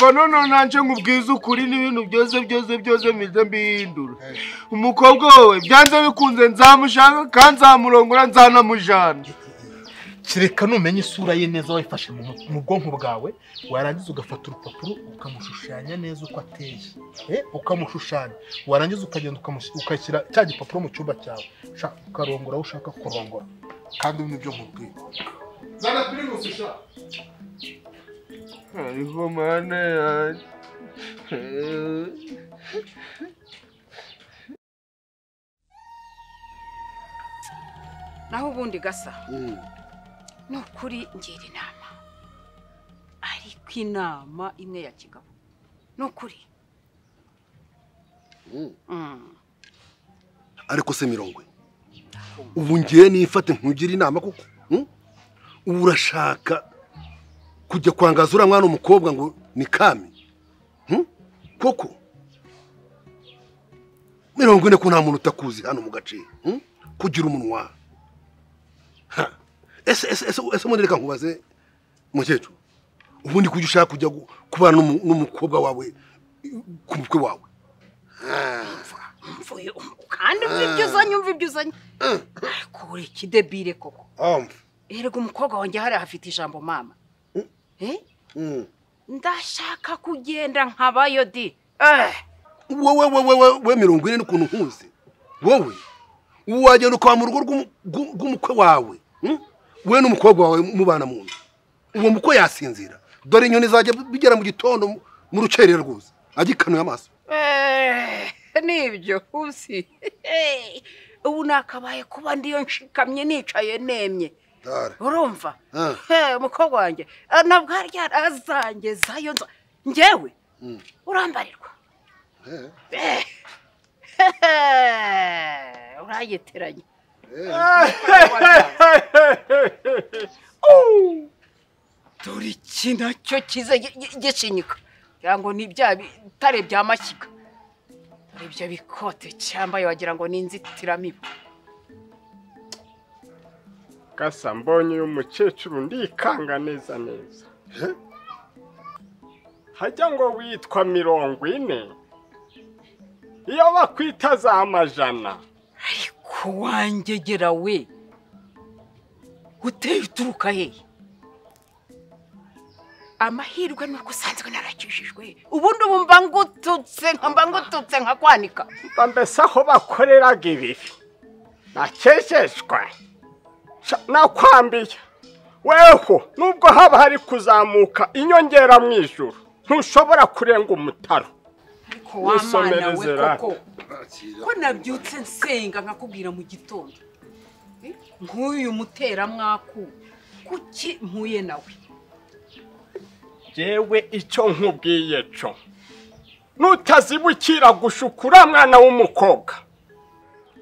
Umva none nanje nkubwiza ukuri n'ibintu byose byose byose mize mbihindura. Umukobwa wawe byanze bikunze nzamushaka kandi nzamurongora nzanamujana. Kireka numenye isura ye neza wayifashe mu bwonko bwawe, warangiza ugafata urupapuro ukamushushanya neza uko ateye, ukamushushanya, warangiza ukagenda ukashyira cya gipapuro mu cyumba cyawe, ukarongora aho ushaka kurongora. Kandi ibi nibyo nkubwiye. Zana Primus sha. Ariko mana yanjye. Naho ubundi gasa nukuri ngira inama, ariko inama imwe ya kigabo nukuri. Ariko se Mirongwe, ubu ngiye nifate nkugira inama koko? Ubu urashaka kujya kwangaza uriya mwana umukobwa ngo ni Kami? Koko 40 ko nta muntu utakuzi hano mu gace, kugira umunwa. Ese ese ese ese mundireka nkubaze mukecuru, ubundi kujya ushaka kujya kubana n'umukobwa wawe ku mutwe wawe? Mvuye kandi umva uzanye, umva ibyo uzanye. Ariko uri ikidebire koko. Erega umukobwa wanjye hari afite ijambo mama. Ndashaka kugenda nkabayo di. Wowe wowe we 40 n'ukuntu nkuzi. Wowe wagenda ukaba mu rugo rw'umukwe wawe, we n'umukobwa wawe mubana mu nzu, uwo mukwe yasinzira, dore inyoni zajya bigera mu gitondo mu rukerera rwose agikanuye amaso. Nibyo uzi. Ubu nakabaye kuba ndiyo nshikamye nicaye nemye. Urumva? Umukobwa wanjye nabwo azangezayo njyewe urambarirwa. Urayeteranye. Dore iki nacyo kiza gishinyika ngo ni bya bitare bya mashyiga. Dore ibyo bikote cyambaye wagira ngo ni inzitiramibu. Gasa mbonye uyu mukecuru ndikanga neza neza. Hajya ngo witwa 40 iyo bakwita za amajana. Ariko wangegera we, uteye uturuka hehe? Amahirwe nuko usanzwe narakijijwe, ubundi ubu mba ngututse nkakwanika. Mbese aho bakoreraga ibibi nakejejwe nakwambiye weho, nubwo haba hari kuzamuka inyongera mu ijuru ntushobora kurenga umutaro. Ariko wamana we koko, ko nabyutse nsenga nkakubwira mu gitondo nk'uyu muteramwaku, kuki mpuye nawe? Jewe icyo nkubwiye cyo, nutazibukira gushukura mwana w'umukobwa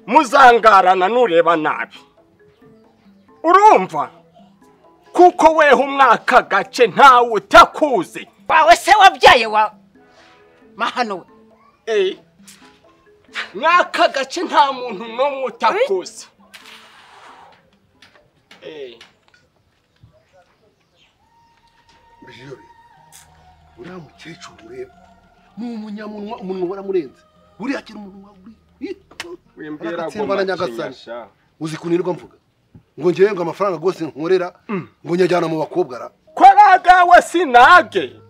muzangarana nureba nabi. Urumva? Kuko weho umwaka gace ntawe utakuzi. Wawe se wabyaye wa mahano we? Mwaka gace nta muntu n'umwe utakuzi. Uriya mukecuru ureba ni umunyamunwa, umunwa waramurenze. Buriya akira umunwa wimbwira Nyagasani. Uzi kunirwa mvuga ngo ngewe ngo amafaranga gose nkorera ngo nyajyana mu bakobwa ra. Koragawe sinage.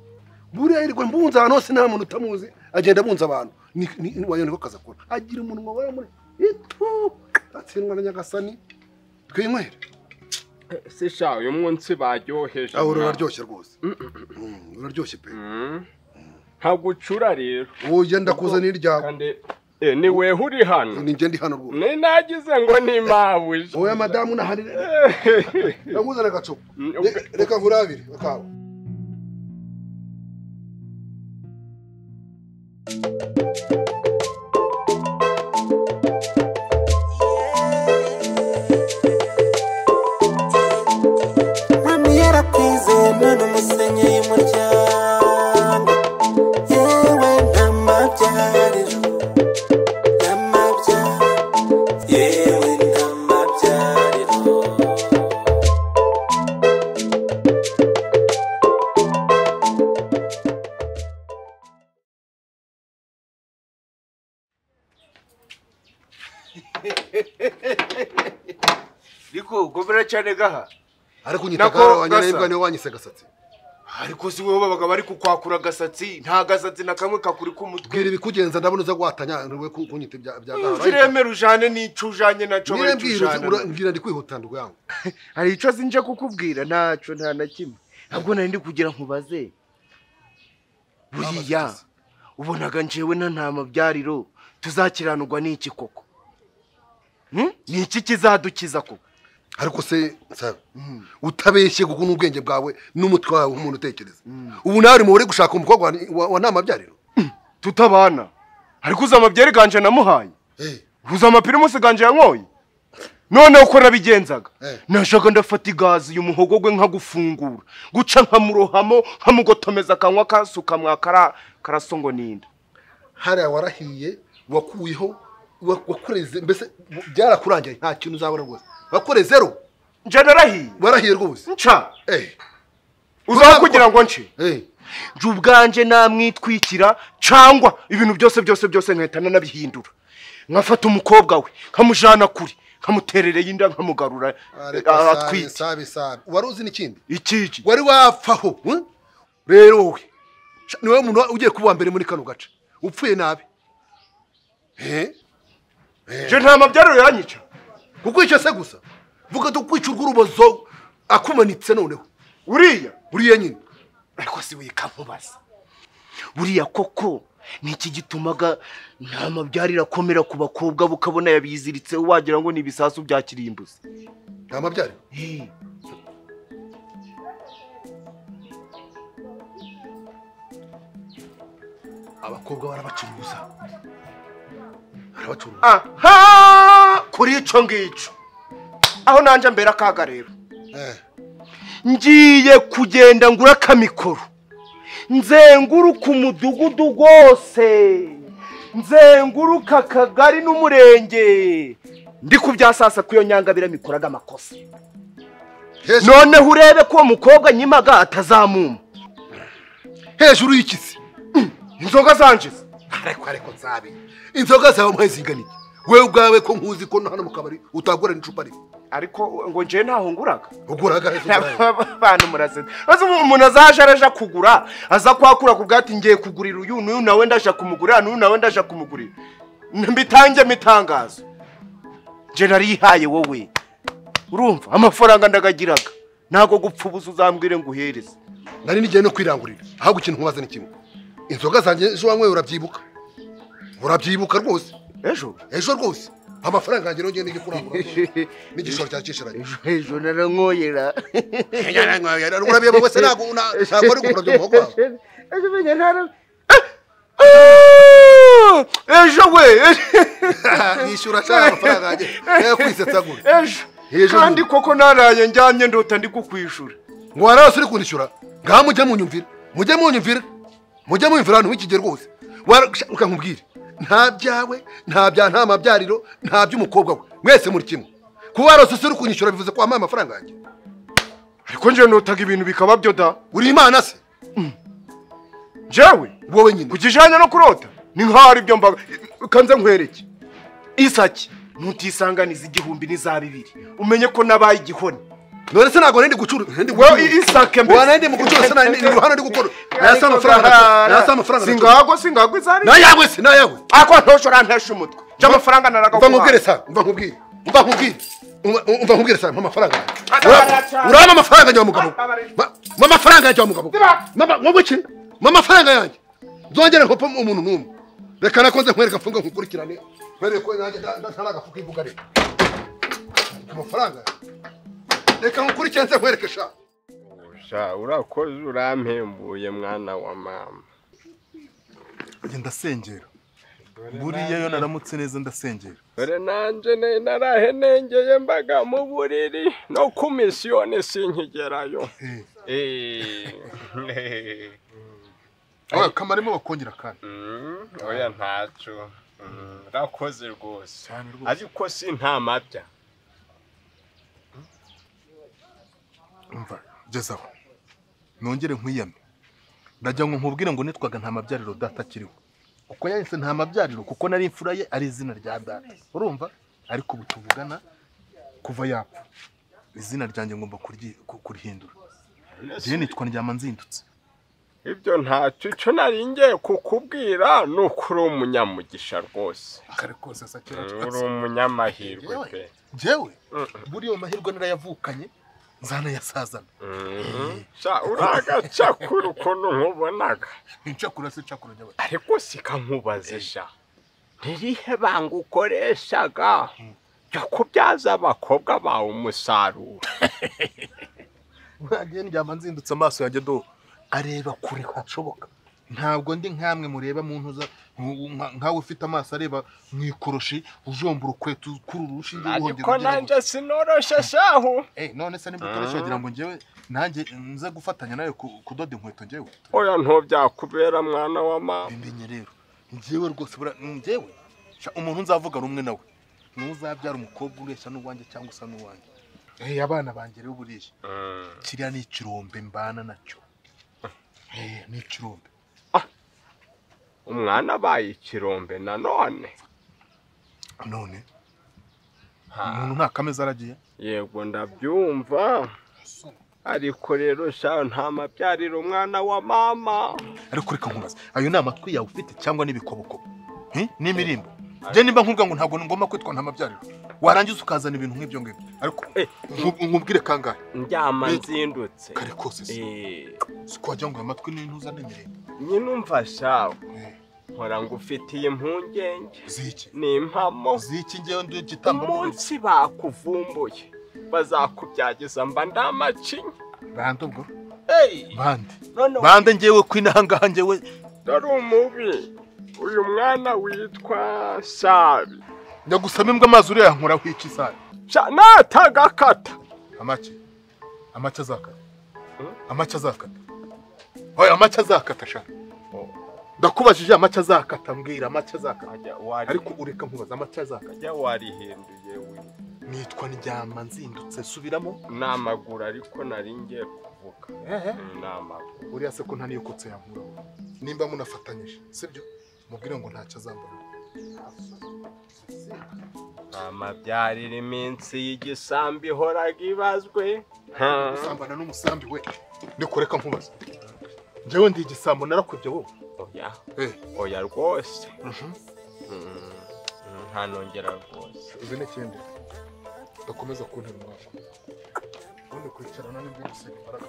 Buriya yirirwa mbunza abantu hose nta muntu utamuzi, agenda abunza abantu. Ni wayo niko kazakora. Agira umunwa waramurenze. Itu atsindwa na Nyagasani. Twinywere. Se sha uyu munsi baryoheje. Aho uraryoshye rwose. Uraryoshye pe. Ntabwo ucura rero. Oya ndakuzanira iryawe. Ni weho uri hano. Ni nje ndi hano rwose. Ni nagize ngo ni mabuje. Oya madamu nahari. Ndakuzana gacupa. Reka nkurabire akawe. Yewe. Riko gobera cyane gaha. Ariko unyitagara wanyarembwa niwe wanyise gasatsi. Ariko si wowe babaga bari kukwakura gasatsi, nta gasatsi na kamwe kakuri ku mutwe. Bwira ibikugenza ndabona uza gwatanya we kunyita ibya gaha. Kiremera ujane n'ico ujanye naco bari. Mbwira ndi kwihuta ndugo yangu. Hari ico sinje kukubwira naco nta na kimwe. Ntabwo nari ndi kugira nkubaze. Buriya ubonaga njewe na nta mabyariro tuzakiranurwa n'iki koko? Ni iki kizadukiza koko? Ariko se sabe utabeshye kuko n'ubwenge bwawe n'umutwe wawe umuntu utekereza. Ubu nawe uri gushaka umukobwa wa nta mabyariro tutabana. Ariko uza amabyari ganje namuhaye. Uza amapirimusi ganje yankoye. None uko nabigenzaga nashaka ndafata igazi y'umuhogo gwe nkagufungura guca nkamurohamo nkamugotomeza akanywa kasuka mwakara karasongo ninda. Hariya warahiye wakuyeho wakoreze mbese byarakurangiye nta kintu uzabona rwose. Wakore zero. Nje narahiye. Warahiye rwose. Nca. Uzaho kugira ngo nce. Nje ubwanje namwitwikira cangwa ibintu byose byose byose nkahita nabihindura. Nkafata umukobwa we nkamujana kuri nkamuterereye inda nkamugarura atwite. Sabe sabe. Wari uzi n'ikindi? Ikiki. Wari wapfaho. Rero wowe niwe muntu ugiye kuba mbere muri kano gace. Upfuye nabi. Je nta mabyariro yanyica. Kukwica se gusa. Vuga tukwica urw'urubozo akumanitse noneho. Uriya? Uriya nyine. Ariko si wikankubaza. Buriya koko niki gitumaga nta mabyariro akomera ku bakobwa bukabona yabiziritse wagira ngo ni ibisasu bya kirimbuzi. Nta mabyariro? Abakobwa barabacuruza. Barabacuruza. Aha! Kuri ico ngico. Aho nanje mbera kaga rero. Ngiye kugenda ngura kamikoro. Nzenguruka umudugudu gose. Nzenguruka kagari n'umurenge. Ndi kubyasasa kuyo nyangabira mikoraga amakosa. None urebe ko mukobwa nyimaga atazamuma. Hejuru y'ikisi. Inzoga zanje. Ariko nsabe. Inzoga zawe mwezinganike. Wewe ubwawe ko nkuzi ko hano mu kabari utagura n'icupa rimwe. Ariko ngo nje ntaho nguraga. Uguraga hezo abantu murasetse. Maze umuntu azaje araja kugura, aza kwakura kubwati ngiye kugurira uyu n'uyu nawe ndaje kumugurira n'uyu nawe ndaje kumugurira. Mbitange mitangazo. Nje narihaye wowe. Urumva amafaranga ndagagiraga. Ntago gupfa ubuze uzambwire nguhereze. Nari nigiye no kwirangurira. Ahubwo ikintu nkubaza ni kimwe. Inzoga zanjye ejo wanywe urabyibuka. Urabyibuka rwose. Ejo? Ejo rwose. Amafaranga yanjye nongeye nige kurangura. N'igishoro cya cishiranye. Ejo narankoyera. Narankoyera. Urabyibuka se ntago ntago ari gukora byo muhogo wawe. Ejo menye ntara. Ejo we. Nishyura cyane amafaranga yanjye. Yo kwisetsa gura. Ejo. Kandi koko naraye njyamye ndota ndi kukwishura. Ngo warase uri kunishyura. Ngaha mujye munyumvira. Mujye munyumvira. Mujye munyumvira hano w'ikigero rwose. Ukankubwira. Nta byawe, nta bya nta mabyariro, nta by'umukobwa we. Mwese muri kimwe. Kuba warose uri kunyishyura bivuze ko wampaye amafaranga yanjye. Ariko nje notaga ibintu bikaba byo da. Uri Imana se? Jewe wowe nyine. Kukijanye no kurota ni nkari ibyo mbaga kanze nkwereke. Isaki nutisanganiza 1000 n'iza 2000. Umenye ko nabaye igihone. None se ntago ndi gucuru ndi wewe isake mbese. Wana ndi mu gucuru se nari ndi hano ndi gukora. Nasa amafaranga. Nasa amafaranga. Singago izari. Na yawe se na yawe. Ako ntoshora ntesha umutwe. Je amafaranga naraga. Umva nkubwire sa, umva nkubwire. Umva nkubwire. Umva nkubwire sa, mpa amafaranga. Urama amafaranga njye mugabo. Mpa amafaranga yanjye mugabo. Mama wowe ki? Mpa amafaranga yanjye. Nzongera nkopa umuntu numwe. Reka nakoze nkwereka mfunga nkukurikirane. Nkwereke ko nanjye ntaraga fuka ivuga rero. Amafaranga. Reka nkukurikirane nkwereke sha. Sha urakoze urampembuye mwana wa mama. Ngenda sengera. Buriya yo naramutse neza ndasengera. Dore nanje narahenengeye mbaga mu buriri no ku misiyoni sinkigerayo. Oya kamarimo bakongera kandi. Oya ntaco. Urakoze rwose. Ariko si nta mabya. Umva gezaho. Nongere nkwiyame. Ndajya ngo nkubwire ngo nitwaga nta mabyariro data kiriho. Kuko yahise nta mabyariro kuko nari imfura ye ari izina rya data. Urumva? Ariko ubu tuvugana kuva yapfa izina ryanjye ngomba kurihindura. Njye nitwa Ndyama Nzindutse. Ibyo ntacyo, icyo nari ngiye kukubwira ni uko uri umunyamugisha rwose. Kare kose sakira uri umunyamahirwe pe. Njyewe buriya mahirwe narayavukanye nzanayasazana. Sha uragacakura ukuntu nkubonaga. Incakura se cakura njyewe. Ariko sikankubaze sha, nirihe banga ukoreshaga ryo kubyaza abakobwa bawe umusaruro? Ngiye Ndyama Nzindutse amaso yanjye do areba kure hashoboka. Ntabwo ndi nkamwe mureba mu ntuza nkawe ufite amaso areba mu ikoroshi ujombura ukwetu kuri urushinge uhongera. Ariko nanjye sinoroshe shahu. None se nimba utoroshe wagira ngo njyewe nanjye nze gufatanya nawe kudoda inkweto njyewe? Oya ntubyakubera mwana wa mama. Mbimenye rero njyewe rwose njyewe umuntu nzavuga rumwe nawe ntuzabyara umukobwa ureshya n'uwanjye cyangwa usa n'uwanjye. Abana banjye rero buriya kiriya ni ikirombe mbana nacyo. Ni ikirombe. Umwana abaye ikirombe nanone. None umuntu nta kameza aragiye. Yego ndabyumva, ariko rero sha nta mabyariro umwana wa mama. Ariko reka nkubaze, ayo ni amatwi yawe ufite cyangwa n'ibikobokobo n'imirimbo? Njye nimba nkubwira ngo ntabwo ngomba kwitwa nta mabyariro, warangiza ukazana ibintu nk'ibyo ngibyo. Ariko nkubwire kangahe? Ndyama Nzindutse. Kare kose se siko wagira ngo amatwi n'intuza n'imirimbo. Nyine umva shawe, nkora ngufitiye impungenge. Ziki? Ni impamo. Ziki? Ngewe ndi igitambambuga. Umunsi bakuvumbuye bazakubyagiza mba ndamacinya. Bande ubwo? Bande. Bande ngewe kwinahangaha ngewe. Dore umubi uyu mwana witwa Sabi. Ndagusaba imbwa amazi uriya nkora wica Sabi. Sha natagakata. Amaki. Amaki azakata. Amaki azakata. Oya amaki azakata sha. Ndakubajije amaki azakata, mbwira amaki azakata. Ariko ureka nkubaza amaki azakata. Ajya warihinduye we. Nitwa Ndyama Nzindutse subiramo. Namaguru ariko nari ngiye kuvuga. Namaguru. Uriya se ko nta niyo kotse yankuraho. Nimba munafatanyije, sibyo? Mubwire ngo ntacyo azambona. Amabyarira iminsi y'igisambi ihoraga ibazwe. Gusambana n'umusambi we. Ndikureka nkubaza. Njyewe ndi igisambo narakwibye wowe? Oya. Oya rwose. Ntanongera rwose. Uzi n'ikindi? Ndakomeza kuntera umwaka. Ubundi kwicarana n'ibyo gusiga imbaraga.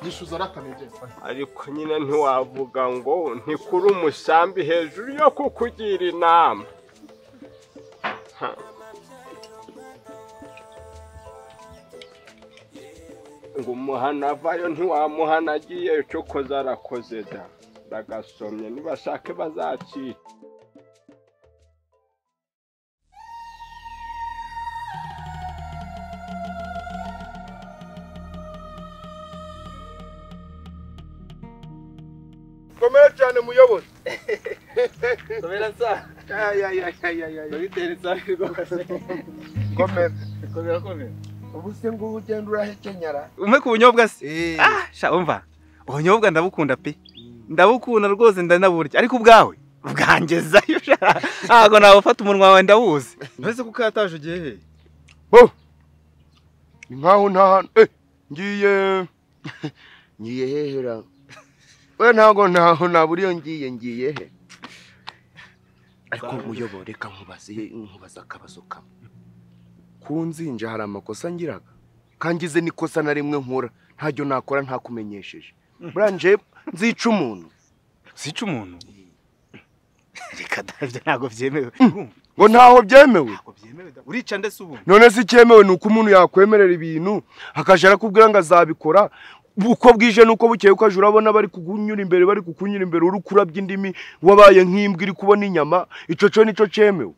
Nyishuza aratanegeye. Ariko nyine ntiwavuga ngo ntikuri umusambi hejuru yo kukugira inama. Ngo umuhana avayo ntiwamuhana agiye, cyo koza arakoze da. Ndagasomye nibashake bazacika. Komera cyane muyobozi. Komera sa. Ay ay ay ay ay. Dogiteri safi rwose. Komera. Komera komera. Ubu se ngo ugenda urahekenyara. Umpe ku bunyobwa se? Ah, sha umva. Ubunyobwa ndabukunda pe. Ndabukunda rwose ndanaburya. Ariko ubwawe bwangezayo sha. Ntago nawufata umunwa wawe ndawuzi. Ntose kuko yataje ugiye he? Bo. Ni nkaho nta ngiye ngiye hehera. We ntago ntaho naburiyo ngiye ngiye he. Ariko muyobore reka nkubaze nkubaza akabazo kamwe. Kunzinja hari amakosa ngiraga. Kangize nikosa na rimwe nkora ntajyo nakora ntakumenyesheje. Buranje nzica umuntu. Zica umuntu? Reka davye ntago byemewe. Ngo ntaho byemewe. Ntago byemewe da. Urica ndese ubu. None se cyemewe nuko umuntu yakwemerera ibintu akajara kubwira ngo azabikora. Uko bwije nuko bukeye ukaje urabona bari kugunyura imbere bari kukunyura imbere uri kurabya indimi wabaye nk'imbwa iri kubona inyama ico cyo nico cyemewe.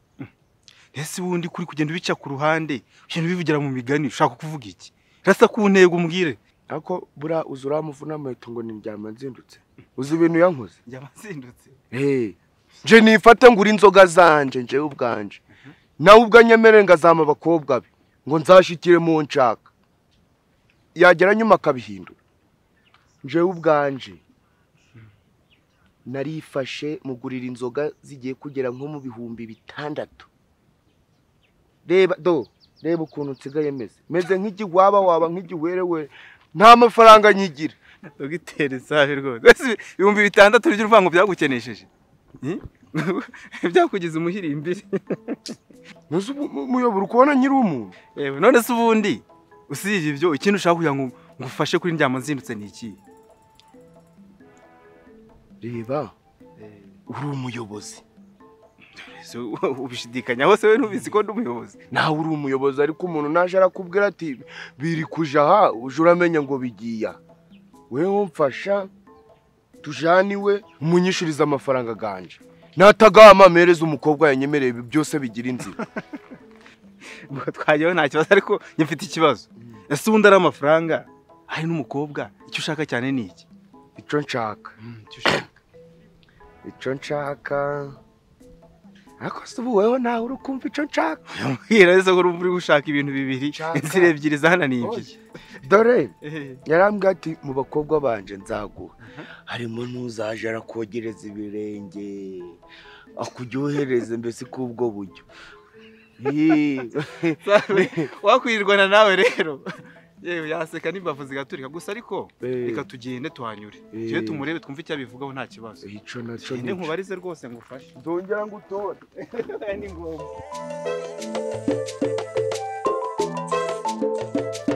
Ese ubundi kuri kugenda ubica ku ruhande ugenda ubivugira mu migani ushaka kuvuga iki? Rasa ku ntego umbwire. Ako bura uzura muvuna amato ngo ni Ndyama Nzindutse. Uzi ibintu yankoze? Ndyama Nzindutse. Nje nifate ngura inzoga zanje nje ubwanje. Nawe ubwanyemere ngazama abakobwa be ngo nzashikire mu nshaka. Yagera nyuma akabihindura. Nje ubwanje narifashe mugurira inzoga zigiye kugera nko mu 6000. Reba do, reba ukuntu nsigaye meze nk'igihwaba waba nk'igiwerewe, nta mafaranga nyigira. Dogiteri Nsabi rwose, 6000 urya uvuga ngo byagukenesheje, byakugize umuhirimbiri. Ntuzi umuyoboro ukubona nyiri umuntu. None se ubundi usibye ibyo, ikintu ushaka kugira ngo ngufashe kuri ndyama nzindutse ni iki? Reba uri umuyobozi. Ubishidikanyaho se we ntubizi ko ndi umuyobozi? Nawe uri umuyobozi, ariko umuntu naje arakubwira ati biri kuja aha, uje uramenya ngo bigiye. Wewe umfasha tujaniwe umunyishuriza amafaranga ganje, natagama mereza umukobwa yanyemereye ibi byose bigira inzira. Twajeho nta kibazo, ariko mfite ikibazo. Ese ubundi ari amafaranga ari n'umukobwa, icyo ushaka cyane ni iki? Icyo nshaka, icyo nshaka ariko se ubu wewe nawe uri kumva icyo nshaka? Mbwira ese ko uri gushaka ibintu bibiri, inzira ebyiri zahananiye ebyiri. Dore yarambwiye ati mu bakobwa banje nzaguha harimo n'uzaje arakogereza ibirenge akujyohereze mbese kubwo buryo. Wakwirirwana nawe rero yewe yaseka n'imbavu zigaturika gusa, ariko reka tugende tuhanyure tujye tumurebe twumve icyo abivugaho nta kibazo. Icyo nacyo ni nkubarize rwose ngufashe, nzongera ngutore ni ngombwa.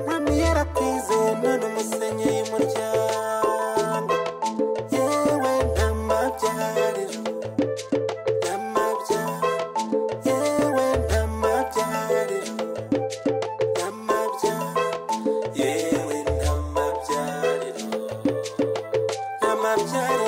Mami yarateze none umusenyi y'umuryango, yewe ntamabyariro, yewe ntamabyariro, yewe ntamabyariro, ntamabyariro.